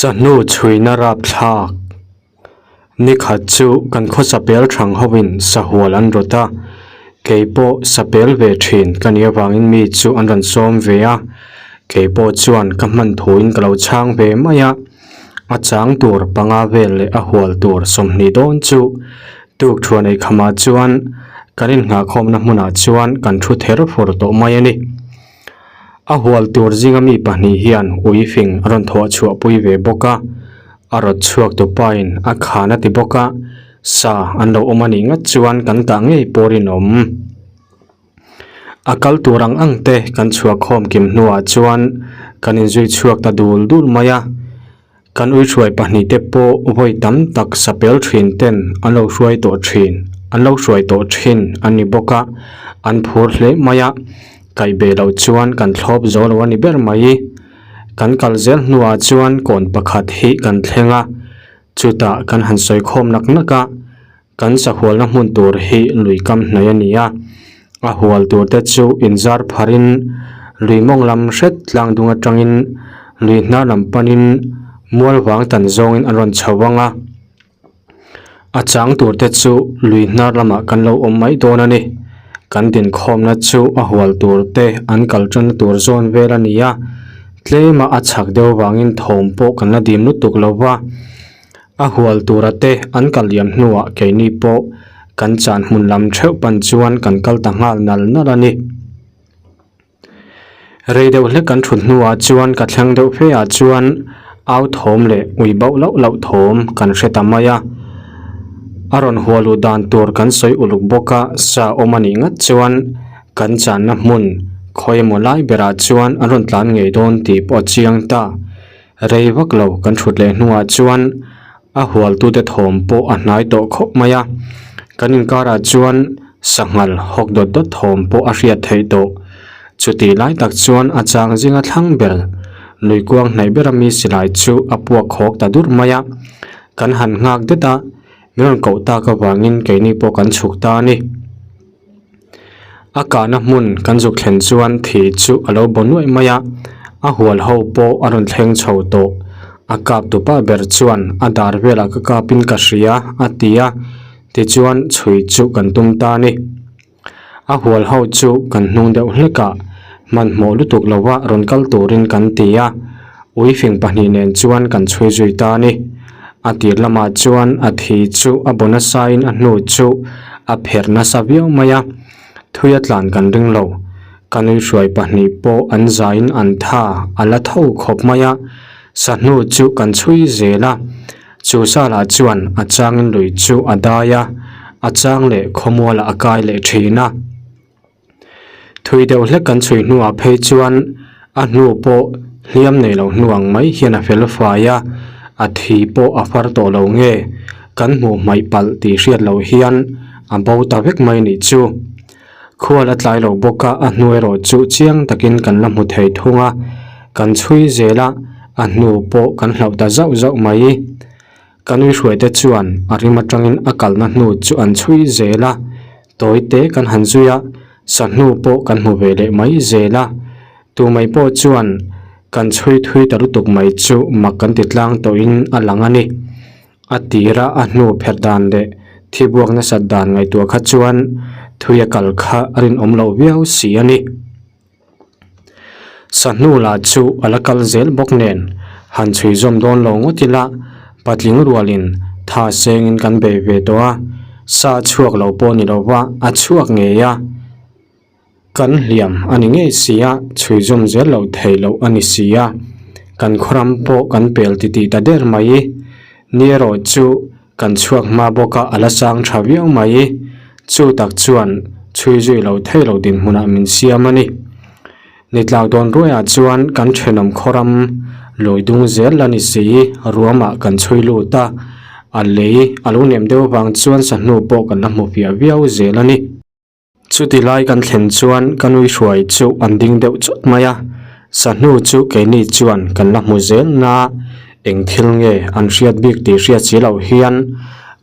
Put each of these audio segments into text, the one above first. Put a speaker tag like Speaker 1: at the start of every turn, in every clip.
Speaker 1: Sahnu chhuina rapthlak Nikhat chu kan khawsapel thang hovin sahual an rawt a, kei pawh sapel ve thin ka nih avangin mi chu an rawn sawm ve a, kei pawh chuan ka hman thuin ka lo chhang ve mai a, a chang tur panga vel leh a hual tur 20 dawn chu tuk thuan ei khamah chuan kan innghahkhawmna hmunah chuan kan thu ther fur tawh mai a ni. A hual tur zinga mi pahnih hian ui fing a rawn thawh chhuah pui ve bawk a, a rawt chhuak tu pain a khan a ti bawk a, sa an lo awm a nih ngat chuan kan kah ngei pawh rinawm. A kal tur ang ang te kan chhuah khawm kim hnuah chuan kan inzui chhuak ta dul dul mai a, kan ui hruai pahnih te pawh vawi tam tak sapel thin ten an lo hruai tawh thin an lo hruai tawh thin a ni bawk a, an phur hle mai a, kaih beh loh chuan kan thlawp zo lo a ni ber mai. Kan kal zel hnuah chuan kawn pakhat hi kan thleng a, chutah kan han sawi khawm nak nak a. Kan sahualna hmun tur hi lui kam hnai a ni a, a hual tur te chu inzar pharin lui mawng lam hret tlang dung atangin lui hnar lam panin mual vang tan zawngin an rawn chho vang a. A chang tur te chu lui hnar lamah kan lo awm mai dawn a ni. Kan dinkhawmna chu a hual tur te an kal tanna tur zawn vel a ni a, tlema a chhak deuh vangin thawm pawh kan la dim lutuk lo va. A hual tura te an kal liam hnuah keini pawh kan chan hmun lam theuh pan chuan kan kal ta nghal nal nal a ni. Rei deuh hlek kan thut hnuah chuan ka thleng deuh fe ah chuan au thawm leh ui bauh lauh lauh thawm kan hre ta mai a. A rawn hual uh dan tur kan sawi uluk bawk a, sa awm a nih ngat chuan kan channa hmun khawi emaw lai berah chuan an rawn tlan ngei dawn tih pawh a chiang ta. Rei vak lo kan thut leh hnuah chuan a hualtute thawm pawh a hnai tawh khawp mai a, kan inkarah chuan sanghal hawk dawt dawt thawm pawh a hriat theih tawh. Chutih lai tak chuan a chang zinga thlang ber lui kuang hnaih bera mi silai chu a puak khawk ta dur mai a, kan han nghak det a, min rawn koh tak avangin keini pawh kan chhuk ta a ni. A kahna hmun kan zuk thlen chuan thi chu a lo baw nuaih mai a, a hual ho pawh a rawn thleng chho tawh. A kap tupa ber chuan a dar velah ka kapin ka hria a ti a, tichuan chhui chu kan tum ta a ni. A hual ho chu kan hnung deuh hlek a, hmanhmawh lutuk lova rawn kal turin kan ti a, uifing pahnih nen chuan kan chhui zui ta a ni. A tir lamah chuan a thi chu a baw nasain a hnu chu a pherh nasa viau mai a, thui a tlan kan ring lo. Ka nui hruai pahnih pawh an zaiin an tha a la tho khawp mai a, sahnu chu kan chhui zel a. Chu salah chuan a changin lui chu a dai a, a chang leh khawmualah a kai leh thin a. Thui deuh hlek kan chhui hnuah phei chuan a hnu pawh hliam nei lo hnu ang mai hian a fel fai a, a thi pawh a far tawh lo nge kan hmuh hmaih palh tih hriat loh hian a bo ta vek mai nih chu. Khual a tlai lo bawk a, a hnu erawh chu chiang takin kan la hmu thei thung a, kan chhui zel a, a hnu pawh kan hlauh ta zauh zauh mai. Ka nui hruaite chuan a rim atangin a kalna hnu chu an chhui zel a, tawi te kan han zui a, sahnu pawh kan hmu ve leh mai zel a. Tu mai pawh chuan kan chhui thui ta lutuk mai chu mak kan ti tlang tawhin a lang a ni. A tira a hnu pherh dan leh thibuak nasat dan ngaihtuah kha chuan thui a kal kha a rinawm loh viau si a ni. Sahnu lah chu a la kal zel bawk nen han chhui zawm dawn lo ngawt ila patling rualin tha sengin kan bei ve tawh a, sa chhuak lo pawh ni lova a chhuak ngei a, kan hliam a ni ngei si a, chhui zawm zel loh theih loh a ni si a, kan khawram pawh kan pel titih ta der mai. Ni erawh chu kan chhuak hma bawk a, a la sang tha viau mai. Chu tak chuan chhui zui lo thei lo dinhmunah min siam a ni. Nitlak dawn ruaiah chuan kan thenawm khawram lawi dung zel la ni si, ruamah kan chhui lut a, a lei a lo nem deuh avang chuan sahnu pawh kan la hmu fiah viau zel a ni. Chuti lai kan thlen chuan ka nui hruai chu an ding deuh chawt mai a, sahnu chu keini chuan kan la hmu zel na, eng thil nge an hriat bik tih hriat si loh hian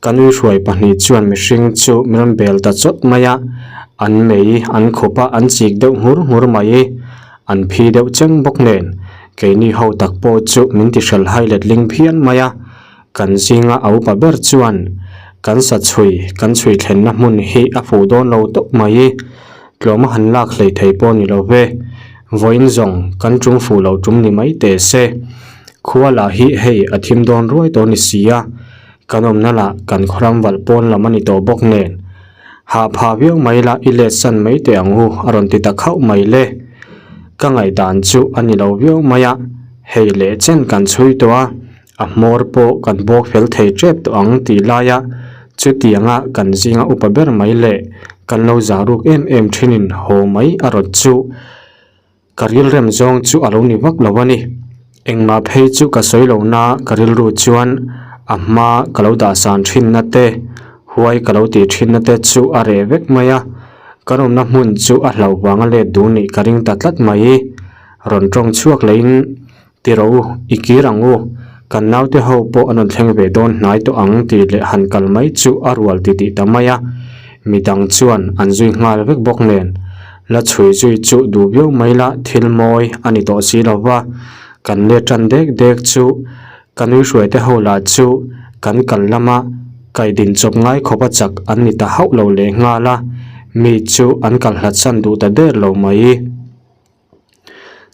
Speaker 1: ka nui hruai pahnih chuan mihring chu min rawn bel ta chawt mai a, an mei an khup a an chik deuh nghur nghur mai, an phi deuh cheng bawk nen. Keini ho tak pawh chu min ti hralh hai letling phian mai a, kan zinga a upa ber chuan kan sa chhui kan chhui thlenna hmun hi a fuh dawn lo tawp mai. Tlawma han lak hlei thei pawh ni lo ve. Vawiin zawng kan tum fuh lo tum ni mai teh se. Khua lah hi hei a thim dawn ruai tawh ni si a, kan awmna lah kan khawram valh pawn lam a ni tawh bawk nen. Hah phah viau mai la i let san mai teh ang u a rawn ti ta khauh mai le. Ka ngaihdan chu a ni lo viau mai a, hei leh chen kan chhui tawh a, a hmawr pawh kan bawk fel thei tep tawh ang tih laia chutianga kan zinga upa ber mai leh kan lo zah ruk em em thinin haw mai a rawt chu Ka rilrem zawng chu a lo ni vak lo a ni. Engmah phei chu ka sawi lo na ka rilru chuan a hma ka lo dah san thinna te, huai ka lo tih thinna te chu a reh vek mai a. Kan awmna hmun chu a hlauh vanga let duh nih ka ring ta tlat mai. Rawn tawng chhuak leiin Ti rawh u, i kir ang u. Kan naute ho pawh an rawn thleng ve dawn hnai tawh ang tih leh han kal mai chu a rual ti tih ta mai a. Midang chuan an zui nghal vek bawk nen. La chhui zui chu duh viau mai la thil mawi a ni tawh si lo va. Kan let tan dek dek chu ka nui hruai te ho lah chu kan kal lama kaih din chawp ngai khawp a chak an ni ta hauh lo leh nghal a. Mi chu an kal hlat san duh ta der lo mai.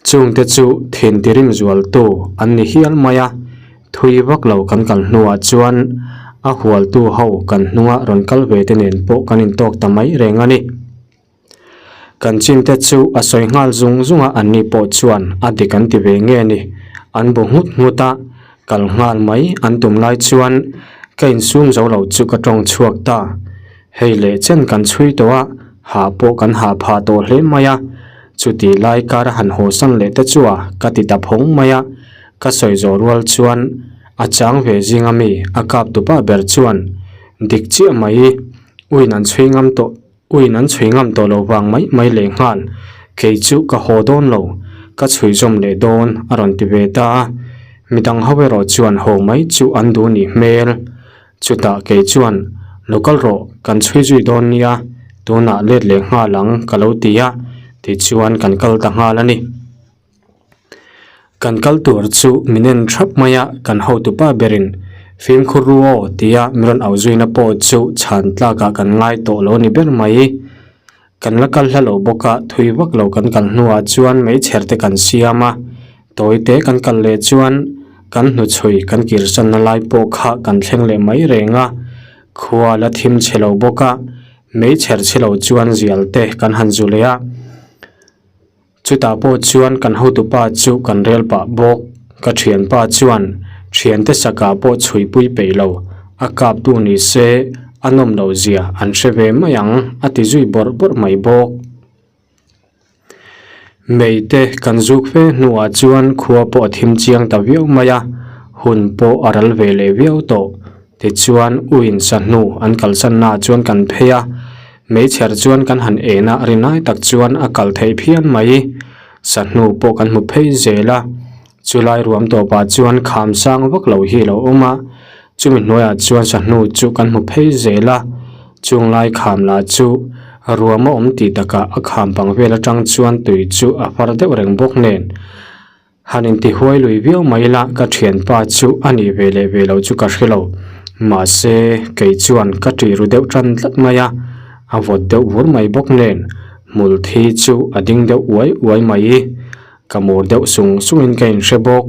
Speaker 1: Chungte chu thin tirim zualtu an ni hial mai a, thui vak lo kan kal hnuah chuan a hualtu ho kan hnunga rawn kal ve te nen pawh kan intawk ta mai reng a ni. Kan chinte chu a sawi nghal zung zung a, anni pawh chuan a dik an ti ve nge ni, an bu nghut nghut a, kal nghal mai an tum lai chuan ka insum zo lo chu ka tawng chhuak ta. Hei leh chen kan chhui tawh a, hah pawh kan hah phah tawh hle mai a, chuti lai kar a han hawsan leh te chu a ka ti ta phawng mai a, ka sawi zawh rual chuan a chang ve zing ami a kap tupa ber chuan dik chiah mai uin an chhui ngam tawh uin an chhui ngam tawh lo vang mai mai leh nghal kei chu ka haw dawn lo ka chhui zawm leh dawn a rawn ti ve ta a, midang ho erawh chuan haw mai chu an duh nih hmel. Chutah kei chuan, Lo kal rawh, kan chhui zui dawn nia, tunah let leh nghal ang ka lo ti a, tichuan kan kal ta nghal a ni. Kan kal tur chu min en thap mai a, kan hotupa berin, Fimkhur ru aw tia min rawn au zuina pawh chu chhan tlakah kan ngai tawh lo ni ber mai. Kan la kal hla lo bawk a, thui vak lo kan kal hnuah chuan meichher te kan siam a, tawi te kan kal leh chuan kan hnuchhui kan kirsanna lai pawh kha kan thleng leh mai reng a, khua la thim chhe lo bawk a, meichher chhe lo chuan zial te kan han zu leh a. Chutah pawh chuan kan hotupa chu kan rel pah bawk. Ka thianpa chuan thiante sakah pawh chhuipui peih lo, a kaptu ni se a nawm loh zia an hre ve mai ang a ti zui bawrh bawrh mai bawk. Mei te kan zuk fe hnuah chuan khua pawh a thim chiang ta viau mai a, hun pawh a ral ve leh viau tawh. Tichuan uin sahnu an kalsannaah chuan kan phei a. Meichher chuan kan han en a, rinai tak chuan a kal theih phian mai. Sahnu pawh kan hmu phei zel a, chulai ruam tawpah chuan kham sang vak lo hi a lo awm a, chumi hnuaiah chuan sahnu chu kan hmu phei zel a, chunglai kham lah chu ruam a awm tih takah a kham pang vel atang chuan tui chu a far deuh reng bawk nen. Han intihuai lui viau mai la ka thianpa chu a nih ve leh ve lo chu ka hre lo. Mahse, kei chuan ka ṭih ru deuh ṭan tlat mai a, a vawt deuh vur mai bawk nen hmul thi chu a ding deuh uai uai mai. Ka mur deuh sung sungin ka inhre bawk.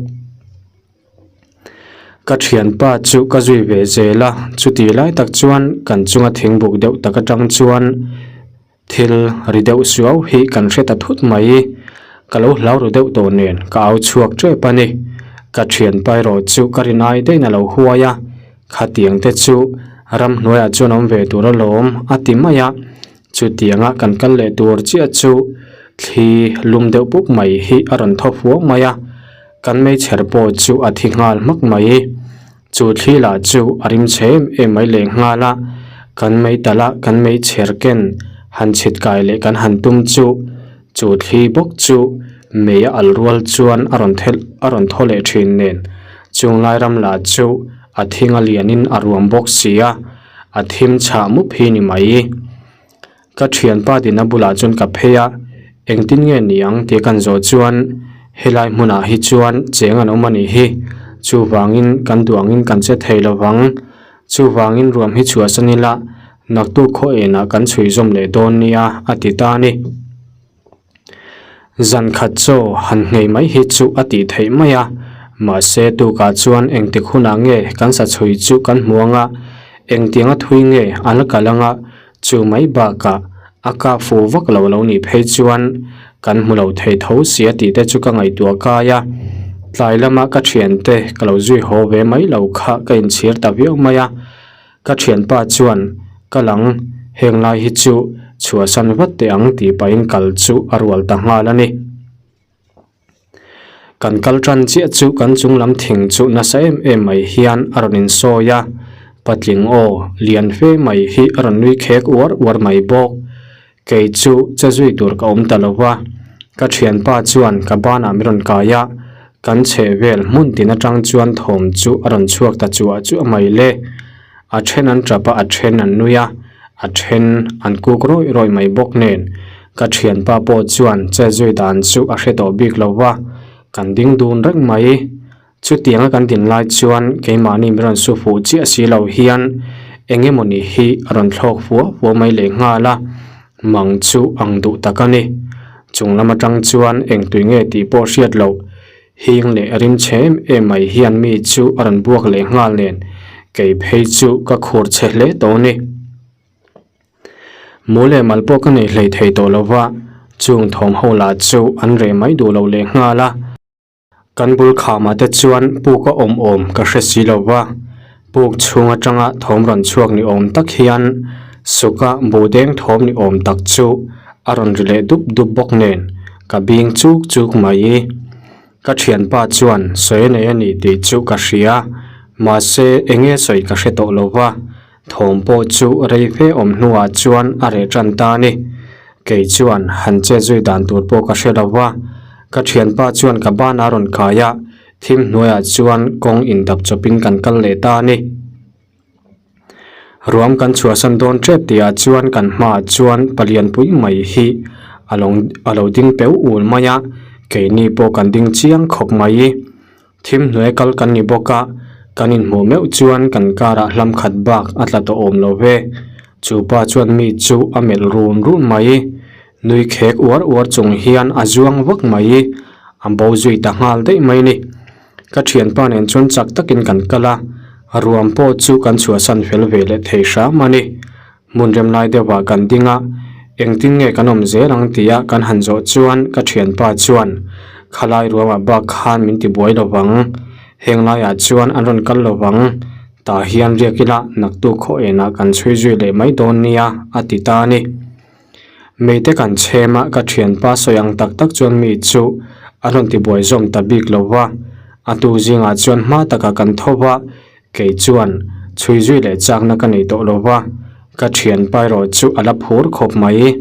Speaker 1: Ka thianpa chu ka zui ve zel a, chutih lai tak chuan kan chunga thingbuk deuh tak atang chuan, Thil ri deuh suau hi kan hre ta thut mai. Ka lo hlau ru deuh tawh nen ka au chhuak tep a ni. Ka thianpa erawh chu ka rinai daih a lo huai a, khatiang te chu ramhnuaiah chuan awm ve tur alawm a ti mai a. Chutianga kan kal leh tur chiah chu thli lum deuh pup mai hi a rawn thaw fuau mai a, kan meichher pawh chu a thi nghal hmak mai. Chu thli lah chu a rim chhe em em mai leh nghal a, kan mei talh a kan mei chher ken han chhit kai leh kan han tum chu, chu thli bawk chu mei a al rual chuan a rawn thelh a rawn thaw leh thin nen, chung lai ram lah chu a thing a lianin a ruam bawk si a, a thim chhah mup hi ni mai. Ka thianpa dina bulah chuan ka phei a, engtin nge ni ang tih kan zawh chuan. Helai hmunah hi chuan cheng an awm a nih hi. Chuvangin kan duh angin kan che thei lo vang. Chuvangin ruam hi chhuahsan ila naktuk khaw enah kan chhui zawm leh dawn nia a ti ta a ni. Zan khat chaw han nghei mai hi chu a tih theih mai a, mahse tukah chuan engtik hunah nge kan sa chhui chu kan hmu anga, engtianga thui nge a la kal anga, chu mai bakah a kap fuh vak lo lo nih phei chuan kan hmu lo thei tho si a tih te chu ka ngaihtuah kai a. Tlai lama ka thiante ka lo zui haw ve mai lo kha ka inchhir ta viau mai a. Ka thianpa chuan, Ka lang, heng lai hi chu chhuahsan vat teh ang tih pahin kal chu a rual ta nghal a ni. Kan kal tan chiah chu kan chung lam thing chu nasa em em mai hian a rawn insawi a, patling aw lian fe mai hi a rawn nui khek uar uar mai bawk. Kei chu che zui tur ka awm ta lo va, ka thianpa chuan ka banah min rawn kai a, kan chheh vel hmun tin atang chuan thawm chu a rawn chhuak ta chuah chuah mai le. A then an tap a, a then an nui a, a then an kuk rawih rawih mai bawk nen. Ka thianpa pawh chuan che zui dan chu a hre tawh bik lo va, kan ding dun reng mai. Chutianga kan din lai chuan keimahni min rawn su fuh chiah si lo hian eng emawni hi a rawn thlawk fua fua mai leh nghal a, mang chu ang duh tak a ni. Chung lam atang chuan eng tui nge tih pawh hriat loh hing leh rim chhe em em mai hian mi chu a rawn buak leh nghal nen kei phei chu ka khur chhe hle tawh a ni. Mu leh mal pawh ka nei hlei thei tawh lo va, chung thawm ho lah chu an reh mai duh lo leh nghal a. Kan bul khamah te chuan puk a awm awm ka hre si lo va, puk chhung atanga thawm rawn chhuak ni awm tak hian suka buh deng thawm ni awm tak chu a rawn ri leh dup dup bawk nen ka bing chuk chuk mai. Ka thianpa chuan sawi a nei a ni tih chu ka hria, mahse enge sawi ka hre tawh lo va, Thawm pawh chu rei fe awm hnuah chuan a reh tan ta a ni. Kei chuan han chet zui dan tur pawh ka hre lo va, ka thianpa chuan ka ban a rawn kai a, thim hnuaiah chuan kawng indap chawpin kan kal leh ta a ni. Ruam kan chhuahsan dawn tep tihah chuan kan hmaah chuan palian pui mai hi a lo a lo ding peu ul mai a, keini pawh kan ding chiang khawp mai. Thim hnuai kal kan ni bawk a, kan inhmuh meuh chuan kan karah hlam khat bak a tla tawh awm lo ve. Chu pa chuan mi chu a melh run run mai. Nui khek uar uar chung hian a zuang vak mai. A bo zui ta nghal daih mai ni. Ka thianpa nen chuan chak takin kan kal a, ruam pawh chu kan chhuahsan fel ve leh thei hram a ni. Hmun rem lai deuhah kan ding a, engtin nge kan awm zel ang tia kan han zawh chuan ka thianpa chuan khalai ruamah bak khan min ti buai lo vang, heng laiah chuan an rawn kal lo vang, tah hian riak ila naktuk khaw enah kan chhui zui leh mai dawn nia a ti ta a ni. Meite kan chhem a, ka thianpa sawi ang tak tak chuan mi chu a rawn ti buai zawm ta bik lo va, a tu zingah chuan hma takah kan tho va, Kei chuan chhui zui leh chakna ka nei tawh lo va, ka thianpa erawh chu a la phur khawp mai.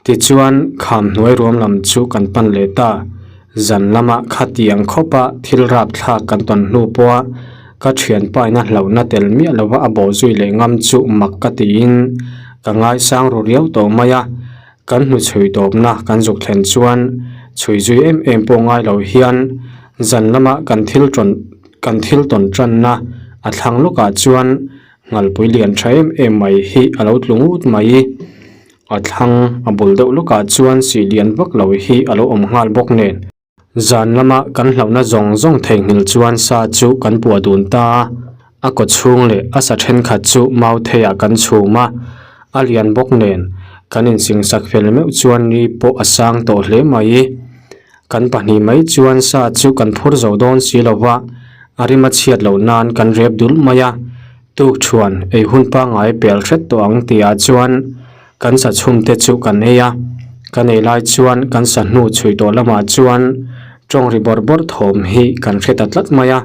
Speaker 1: Tichuan, kham hnuai ruam lam chu kan pan leh ta. Zan lama khatiang khawpa thil rapthlak kan tawn hnu pawha ka thianpa ina hlauhna tel miah lova a bawh zui leh ngam chu mak ka tiin ka ngaisang ru riau tawh mai a. Kan hnu chhui tawpna kan zuk thlen chuan chhui zui em em pawh ngai lo hian zan lama kan thil tawn kan thil tawn tanna a thlang lawkah chuan nghalpui lian tha em em mai hi a lo tlu ngut mai. A thlang a bul deuh lawkah chuan sih lian vak lo hi a lo awm nghal bawk nen. Zan lama kan hlauhna zawng zawng theihnghilh chuan sa chu kan puah dun ta a, a kaw chhung leh a sa thenkhat chu mau theiah kan chhum a, a lian bawk nen kan insingsak fel meuh chuan ni pawh a sang tawh hle mai. Kan pahnih mai chuan sa chu kan phur zo dawn si lo va, a rim a chhiat loh nan kan rep dul mai a, tuk thuan ei hun pangngai pel hret tawh ang tihah chuan Kan sa chhumte chu kan ei a, kan ei lai chuan kan sa hnu chhui tawh lamah chuan tawng ri bawrh bawrh thawm hi kan hre ta tlat mai a,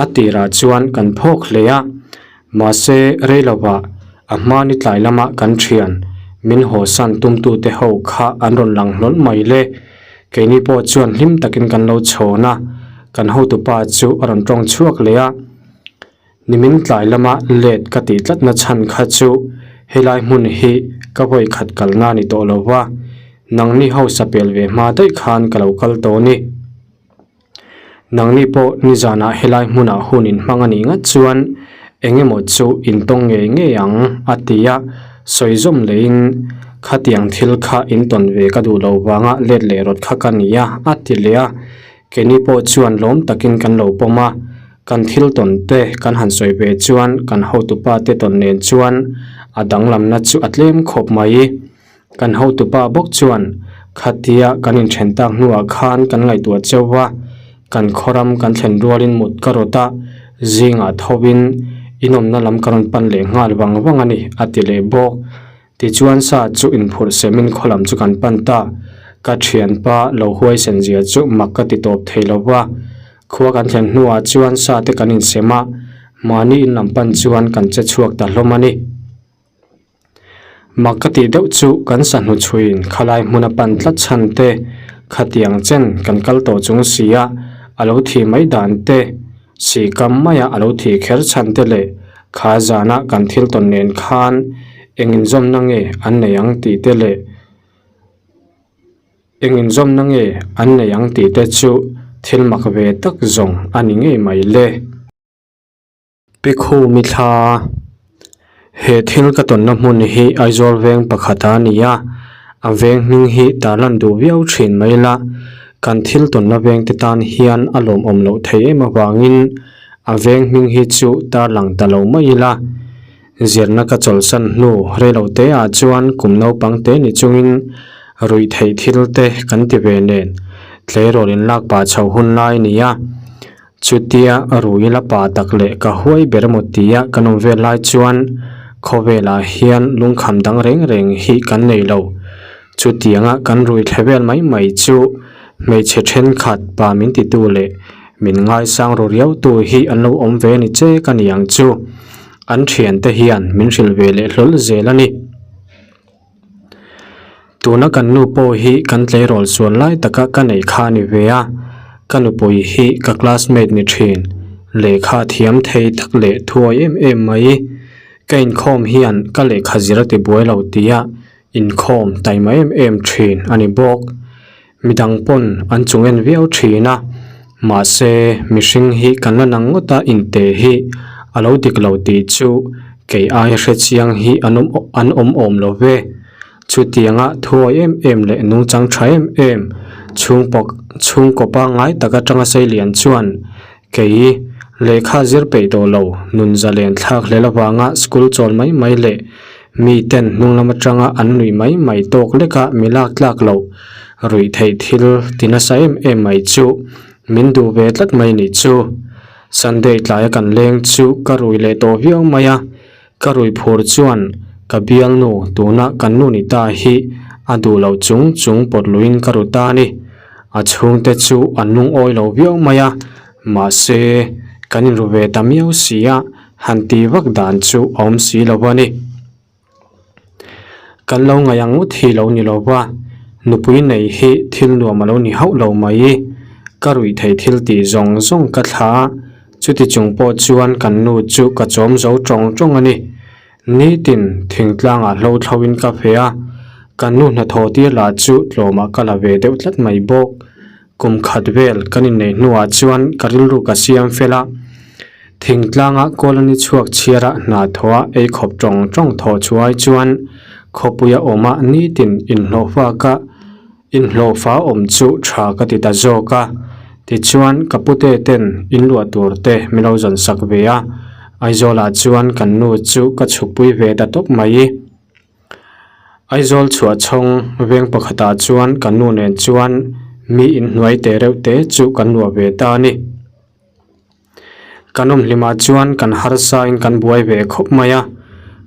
Speaker 1: a tirah chuan kan phawk hle a, mahse rei lovah a hmani tlai lama kan thian min hawsan tumtute ho kha an rawn lang hlawl mai le, keini pawh chuan hlim takin kan lo chhawn a, kan hotupa chu a rawn tawng chhuak leh a. Nimin tlai lama let ka tih tlatna chhan kha chu helai hmun hi ka vawi khat kalna a ni tawh lo va. Nangni ho sapel ve hma daih khan ka lo kal tawh a ni. Nangni pawh nizanah helai hmunah hun in hmang a nih ngat chuan eng emaw chu in tawng ngei ngei ang a ti a, sawi zawm leiin khatiang thil kha in tawn ve ka duh lo vanga let leh rawt kha ka ni a a ti leh a, keini pawh chuan lawm takin kan lo pawm a, kan thil tawn te kan han sawi ve chuan kan hotupa te tawn nen chuan a danglamna chu a tlem khawp mai. Kan hotupa bawk chuan khatia kan inthen tak hnuah khan kan ngaihtuah cheu va, kan khawram kan thlen rualin mut ka rawt a, zingah thovin inawmna lam ka rawn pan leh nghal vang vang a ni, a ti leh bawk. Tichuan sa chu inphurh semin khaw lam chu kan pan ta, ka thianpa lo huaisen zia chu mak ka ti tawp thei lo va, khua kan thlen hnuah chuan sa te kan insem a, mahni in lam pan chuan kan che chhuak ta hlawm a ni. Mak ka tih deuh chu kan sahnu chhuiin khalai hmun a pan tlat chhan te, khatiang chen kan kal tawh chung si a, a lo thih mai dan te, sih kam maia a lo thih kher chhan te leh kha zana kan thil tawn nen khan eng inzawmna nge an nei ang tih te leh eng inzawmna nge an nei ang tih te chu thil mak ve tak zawng a ni ngei mai le. Pikhumi thla He thil ka tawnna hmun hi Aizawl veng pakhat a ni a, a veng hming hi tarlan duh viau thin mai la, kan thil tawnna veng te tan hian a lawmawm loh thei em avangin a veng hming hi chu tarlang ta lo mai ila. Zirna ka chawlhsan hnu reilo te ah chuan kum naupang te ni chungin ruih theih thil te kan ti ve nen tleirawl inlak pah chho hun lai a ni a. Chutia rui la pa tak leh ka huai ber emaw tia kan awm vel lai chuan khawvelah hian lungkham dang reng reng hi kan nei lo. Chutianga kan rui thle vel mai mai chu hmeichhe thenkhat pa min titu leh min ngaisang ru riautu hi an lo awm ve ni che ka ni ang chu. An thiante hian min hrilh ve leh hlawl zel a ni. Tuna kan nu pawh hi kan tleirawl sual lai taka ka neih kha a ni ve a, ka nupui hi ka classmate ni thin, lehkha thiam thei tak leh thuai em em mai. Ka inkhawm hian ka lehkha zir a ti buai lo tia inkhawm taima em em thin a ni bawk. Midang pawn an chung en viau thin a, mahse mihring hi kan la nang ngawt a inte hi a lo dik lo tih chu kei aia hre chiang hi an awm an awm awm lo ve. Chutianga thuawi em em leh nungchang tha em em chhungpawk chhungkaw pangngai tak atanga seilian chuan Kei, lehkha zir peih tawh lo, nun zalen thlak hlel avanga school chawl mai mai leh miten hnung lam atanga an nuih mai mai tawk leka mi lak tlak loh ruih theih thil ti nasa em em mai chu min duh ve tlat mai nih chu. Sunday tlaia kan leng chu ka rui leh tawh viau mai a, Ka rui phur chuan ka bialnu tuna kan nu ni ta hi a duh loh chung chung pawt luiin ka ru ta a ni. A chhungte chu an lungawi lo viau mai a, mahse kan inru ve ta miau si a, han ti vak dan chu a awm si lo a ni. Kan lo ngaih ang ngawt hi lo ni lo va, nupui nei hi thil nuam a lo ni hauh lo mai. Ka ruih theih thil tih zawng zawng ka thlah a, Chuti chung pawh chuan kan nu chu ka chawm zo tawng tawng a ni. Nitin thingtlangah hlo thloin ka fe a, kan nu hnathawh tir lah chu tlawmah ka la ve deuh tlat mai bawk. Kum khat vel kan inneih hnuah chuan ka rilru ka siam fel a, thingtlanga colony chhuak chhiara hna thawha ei khawp tawng tawng thawh chhuai chuan khawpuia awma nitin inhlawhfaka Inhlawhfa awm chu tha ka ti ta zawk a, tichuan ka pute ten inluah tur te min lo zawn sak ve a, Aizawlah chuan kan nu chu ka chhukpui ve ta tawp mai. Aizawl chhuah chhawng veng pakhatah chuan kan nu nen chuan mi inhnuai te reuh te chu kan luah ve ta a ni. Kan awm hlimah chuan kan harsa in kan buai ve khawp mai a,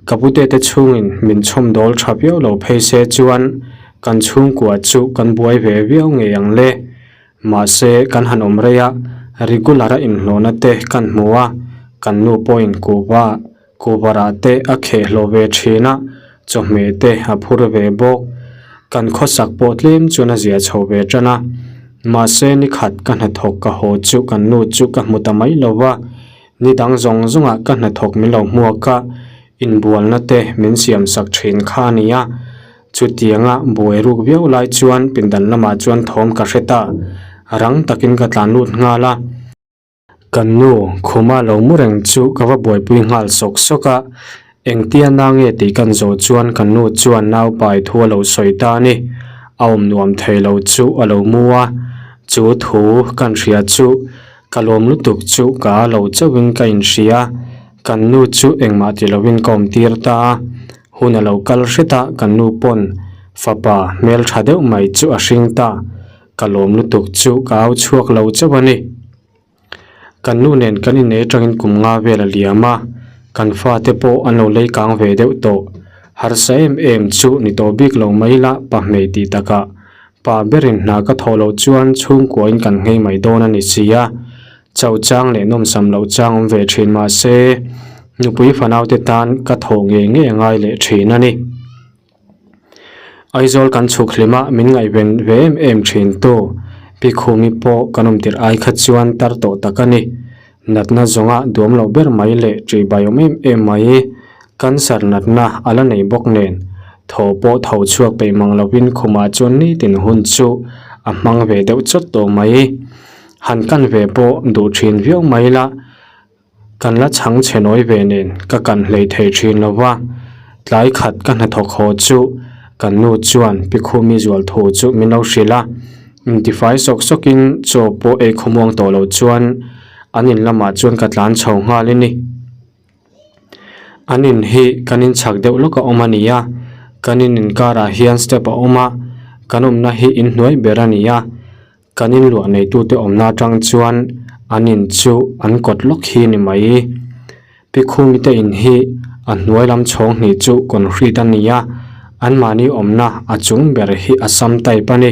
Speaker 1: ka pute te chhungin min chhawm dawl tha viau lo phei se chuan kan chhungkua chu kan buai ve viau ngei ang le. Mahse kan han awm rei a, regular a inhlawhna te kan hmu a, kan nu pawhin kuhva Kuhvarah te a kheh hlawh ve thin a, chawhmeh te a phur ve bawk. Kan khawsak pawh tlem chuan a zia chho ve tan a. Mahse ni khat ka hnathawk ka haw chu kan nu chu ka hmu ta mai lo va, ni dang zawng zawngah ka hnathawk min lo hmuak a, inbualna te min siam sak thin kha a ni a. Chutianga buai ruk viau lai chuan pindan lamah chuan thawm ka hre ta. Rang takin ka tlan lut nghal a. Kan nu khuma lo mu reng chu ka va buaipui nghal sawk sawk a. Engtia na nge tih kan zawh chuan kan nu chuan naupai thu a lo sawi ta a ni. A awm nuam thei lo chu a lo mu a. Chu thu kan hria chu ka lawm lutuk chu ka a lo chauhin ka inhria. Kan nu chu engmah ti lovin ka awm tir ta a. Hun a lo kal hret a, kan nu pawn fapa hmeltha deuh mai chu a hring ta. Ka lawm lutuk chu ka au chhuak lo chauh a ni. Kan nu nen kan innei atangin kum nga vel a liam a, kan fate pawh an lo lei kang ve deuh tawh. Harsa em em chu ni tawh bik lo mai la pahmei tih takah pa berin hna ka thawh loh chuan chhungkuain kan nghei mai dawn a ni si a. Chauh chang leh nawmsam loh chang awm ve thin mah se nupui fanaute tan ka thawh ngei ngei a ngai leh thin a ni. Aizawl kan chhuk hlim a, min ngaihven ve em em thin tu Pi Khumi pawh kan awm tirh ai kha chuan tar tawh tak a ni. Natna zawnga duam loh ber mai leh ṭihbai awm em em mai, cancer natna a la nei bawk nen thaw pawh tho chhuak peih mang lovin khumah chuan nitin hun chu a hmang ve deuh chawt tawh mai. Han kan ve pawh duh thin viau mai la. Kan la chhang chhe nawi ve nen ka kan hlei thei thin lo va, tlai khat ka hnathawk haw chu kan nu chuan Pi Khumi zual thu chu min lo hrilh a, intifai sawk sawkin chaw pawh ei khawmuang tawh lo chuan an in lamah chuan ka tlan chho nghal a ni. An in hi kan in chhak deuh lawk a awm a ni a, kan in inkarah hian step a awm a, kan awmna hi inhnuai ber a ni a. Kan inluah neitute awmna atang chuan an in chu an kawt lawk hi ni mai. Pi Khumi te in hi a hnuai lam chhawng hnih chu concrete a ni a, anmahni awmna a chung ber hi a sam type a ni.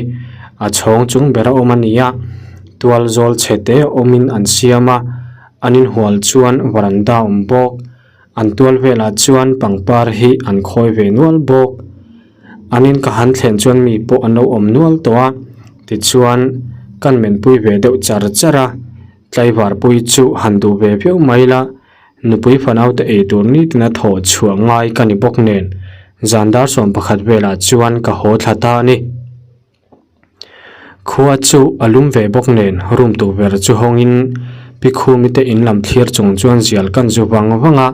Speaker 1: A chhawng chung ber a awm a ni a, tual zawl chhe te awmin an siam a, an inhual chuan varanda a awm bawk. An tual velah chuan pangpar hi an khawi ve nual bawk. An in ka han thlen chuan mi pawh an lo awm nual tawh a, tichuan kan menpui ve deuh char char a, tlaivar pui chu han duh ve viau mai la, nupui fanaute ei tur nitin a thawh chhuah ngai ka ni bawk nen zan dar 11 velah chuan ka haw thla ta a ni. Khua chu a lum ve bawk nen room tukverh chu hawngin Pi Khumi te in lam thlir chung chuan zial kan zu vang vang a.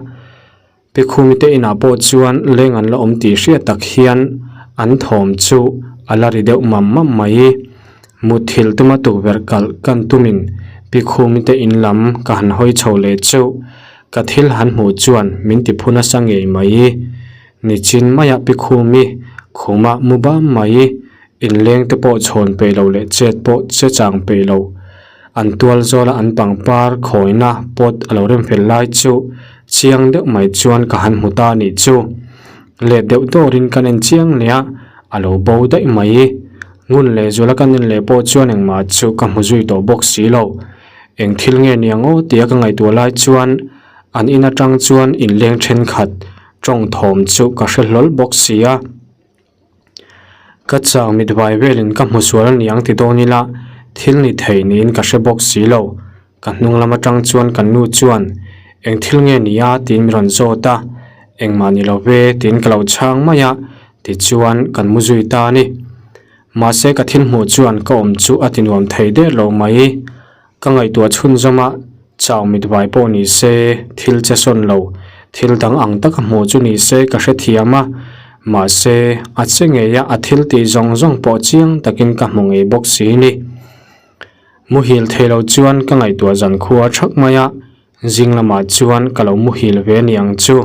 Speaker 1: Pi Khumi te inah pawh chuan leng an la awm tih hriat tak hian an thawm chu a la ri deuh mam mam mai. Mutthilh tuma tukverh kalh kan tumin Pi Khumi te in lam ka han hawi chho leh cheuh. Ka thil han hmuh chuan min ti phu nasa ngei mai. Nichin maiah Pi Khumi khuma mu bam mai. Inleng te pawh chhawn peih lo leh chet pawh che chang peih lo. An tual zawla an pangpar khawina pot a lo rem fel lai chu chiang deuh mai chuan ka han hmu ta a nih chu. Let deuh dawrin kan en chiang leh a, a lo bo daih mai. Ngun leh zuala kan en leh pawh chuan engmah chu ka hmu zui tawh bawk si lo. Eng thil nge ni ang aw tia ka ngaihtuah lai chuan an in atang chuan inleng thenkhat tawng thawm chu ka hre hlawl bawk si a. Ka chang mit vai velin ka hmu sual a ni ang ti dawn ila, thil ni thei niin ka hre bawk si lo. Ka hnung lam atang chuan kan nu chuan, Eng thil nge ni a? tiin min rawn zawt a. Engmah ni lo ve, tiin ka lo chhang mai a, tichuan kan mu zui ta a ni. Mahse ka thil hmuh chuan ka awm chu a ti nuam thei der lo mai. Ka ngaihtuah chhunzawm a, chau mit vai pawh ni se, thil che sawn lo, thil dang ang taka hmuh chu ni se ka hrethiam a, mahse, a che ngei a, a thil tih zawng zawng pawh chiang takin ka hmu ngei bawk si ni. Muhil thei lo chuan ka ngaihtuah zan khua thak mai a, zing lamah chuan ka lo muhil ve ni ang chu.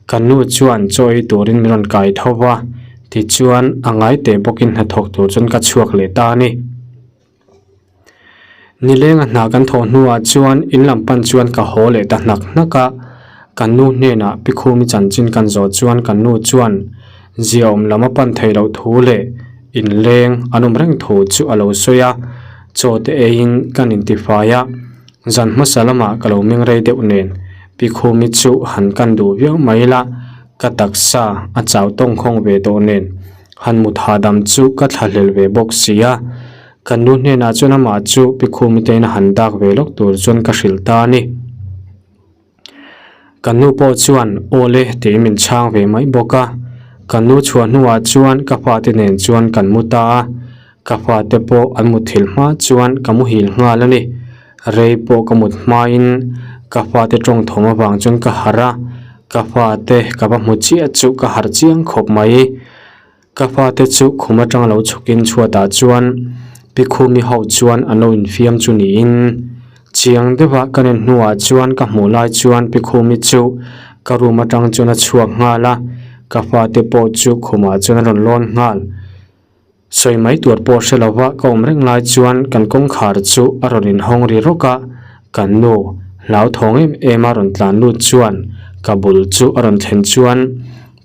Speaker 1: Ka nu chuan chaw ei turin min rawn kai tho va, tichuan a ngai teh bawkin hnathawk tur chuan ka chhuak leh ta a ni. Nilenga hna kan thawh hnuah chuan in lam pan chuan ka haw leh ta hnak hnak a, kan nu hnenah Pi Khumi chanchin kan zawh chuan kan nu chuan ziaawm lam a pan theih loh thu leh inleng an awm reng thu chu a lo sawi a, chaw te eiin kan intifai a, zan hmasa lamah ka lo meng rei deuh nen Pi Khumi chu han kan duh viau mai la, ka taksa a chau tawngkhawng ve tawh nen han mut hahdam chu ka thlahlel ve bawk si a. Kan nu hnenah chuan amah chu Pi Khumi te in a han dak ve lawk tur chuan ka hrilh ta a ni. Kan nu pawh chuan aw le tiin min chhang ve mai bawk a. Ka nu chhuah hnuah chuan ka fate nen chuan kan mu ta a, ka fate pawh an muthilh hma chuan ka muhil nghal a ni. Rei pawh ka mut hmain ka fate tawng thawm avang chuan ka harh a, ka fate ka va hmu chiah chu ka harh chiang khawp mai. Ka fate chu khum atang lo chhukin chhuatah chuan Pi Khumi ho chuan an lo infiam chu niin chiang deuha ka nen hnuah chuan ka hmuh lai chuan Pi Khumi chu ka room atang chuan a chhuak nghal a, ka fate pawh chu khumah chuan a rawn lawn nghal. Sawi mai tur pawh hre lova ka awm reng lai chuan kan kawngkhar chu a rawn inhawng ri rawk a, kan nu hlauthawng em em a rawn tlan lut chuan ka bul chu a rawn thlen chuan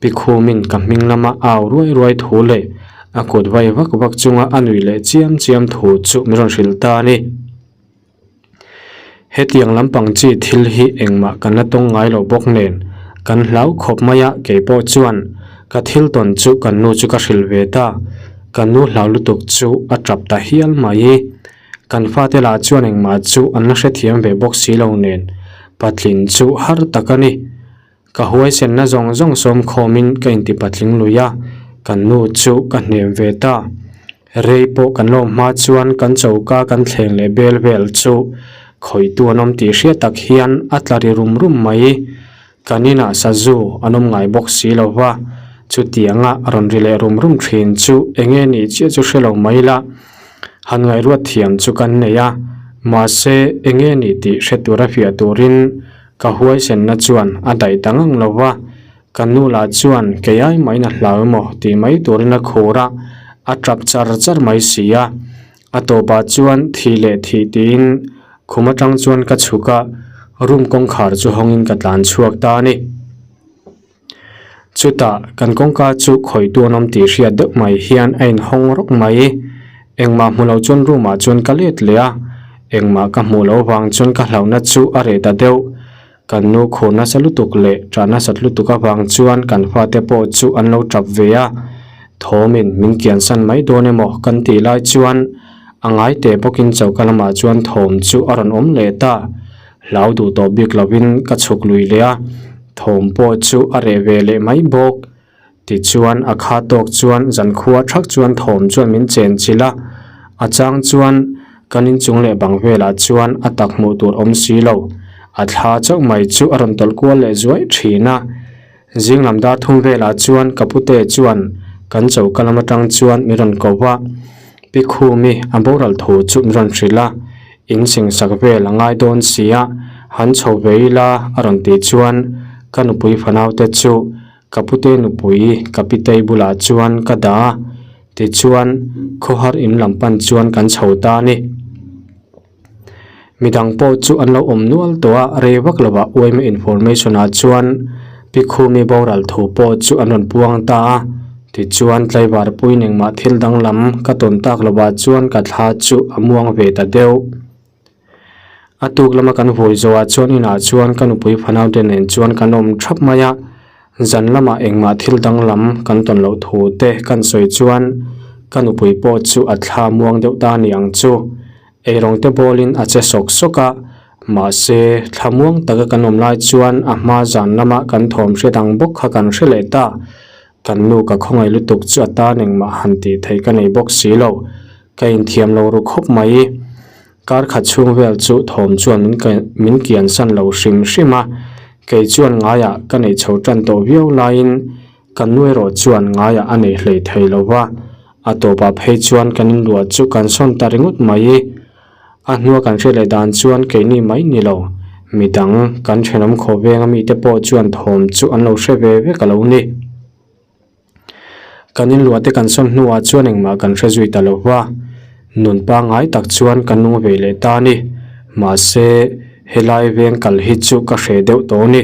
Speaker 1: Pi Khumin ka hming lama au ruai ruai thu leh a kut vai vak vak chunga a nui leh chiam chiam thu chu min rawn hrilh ta a ni. Hetiang lampang chi thil hi engmah kan la tawng ngai lo bawk nen kan hlau khawp mai a, kei pawh chuan ka thil tawn chu kan nu chu ka hrilh ve ta, kan nu hlau lutuk chu a tap ta hial mai. Kan fate lah chuan engmah chu an la hrethiam ve bawk si lo nen patlin chu har tak a ni. Ka huaisenna zawng zawng sawm khawmin ka inti patling lui a, kan nu chu ka hnem ve ta. Rei pawh kan lawm hma chuan kan choka kan thleng leh bel vel chu khawihtu an awm tih hriat tak hian a tla ri rum rum mai. Kan inah sazu an awm ngai bawk si lo va, chutianga rawn ri leh rum rum thin chu eng nge nih chiah chu hre lo mai la. Han ngaihruat thiam chu kan nei a, mahse eng nge nih tih hre tura fiah turin Ka huaisenna chuan a daih ta ngang lo va, ka nu lah chuan kei ai maiin a hlau emaw tih mai turin a khur a, a tap char char mai si a. A tawpah chuan thih leh thih tiin khum atang chuan ka chhuk a, room kawngkhar chu hawngin ka tlan chhuak ta a ni. Chutah kan kawngka chu khawihtu an awm tih hriat deuh mai hian a inhawng rawk mai. Engmah hmu lo chuan room ah chuan ka let leh a, engmah ka hmuh loh vang chuan ka hlauhna chu a reh ta deuh. Kan nu khur nasa lutuk leh ṭah nasat lutuk avang chuan kan fate pawh chu an lo ṭap ve a, thawmin min kiansan mai dawn emaw kan tih lai chuan a ngai teh bawkin choka lamah chuan thawm chu a rawn awm leh ta. Hlau duh tawh bik lovin ka chhuk lui leh a, thawm pawh chu a reh ve leh mai bawk. Tichuan a kha tawk chuan zankhua thak chuan thawm chuan min chen chilh a, a chang chuan kan inchung leh bang velah chuan a tak hmuh tur awm si lo, a thla chauh mai chu a rawn tawlh kual leh zuai thin a. Zing lam dar thum velah chuan ka pute chuan kan choka lam atang chuan min rawn ko va, Pi Khumi a boral thu chu min rawn hrilh a, in singsak vel a ngai dawn si a, han chho ve ila a rawn tih chuan ka nupui fanaute chu ka pute nupui ka pitei bulah chuan ka dah a, tichuan khawhar in lam pan chuan kan chho ta a ni. Midang pawh chu an lo awm nual tawh a, rei vak lovah uaima information ah chuan Pi Khumi boral thu pawh chu an rawn puang ta a, tichuan tlaivar puiin engmah thil danglam ka tawn tak lovah chuan ka thla chu a muang ve ta deuh. A tuk lama kan vawi zawhah chuan inah chuan ka nupui fanau te nen chuan kan awm thap mai a, zan lamah engmah thil danglam kan tawn loh thu te kan sawi chuan ka nupui pawh chu a thla muang deuh ta ni ang chu. Eirawng te bawlin a che sawk sawk a, mahse thlamuang taka kan awm lai chuan a hma zan lama kan thawm hriat ang bawk kha kan hre leh ta. Kan nu ka khawngaih lutuk chu a tan engmah han tih theih ka nei bawk si lo, ka inthiam lo ru khawp mai. Kar khat chhung vel chu thawm chuan min min kiansan lo hrim hrim a, kei chuan ngaiah ka neih chho tan tawh viau laiin Kan nu erawh chuan ngaiah a nei hlei thei lo va, a tawpah phei chuan kan inluah chu kan sawn ta ringawt mai. A hnua kan hriat leh dan chuan keini mai ni lo, midang kan thenawm khawveng a mite pawh chuan thawm chu an lo hre ve vek a lo ni. Kan inluah te kan sawn hnuah chuan engmah kan hre zui ta lo va, nun pangngai tak chuan kan nung ve leh ta a ni. Mahse, helai veng kal hi chu ka hreh deuh tawh a ni.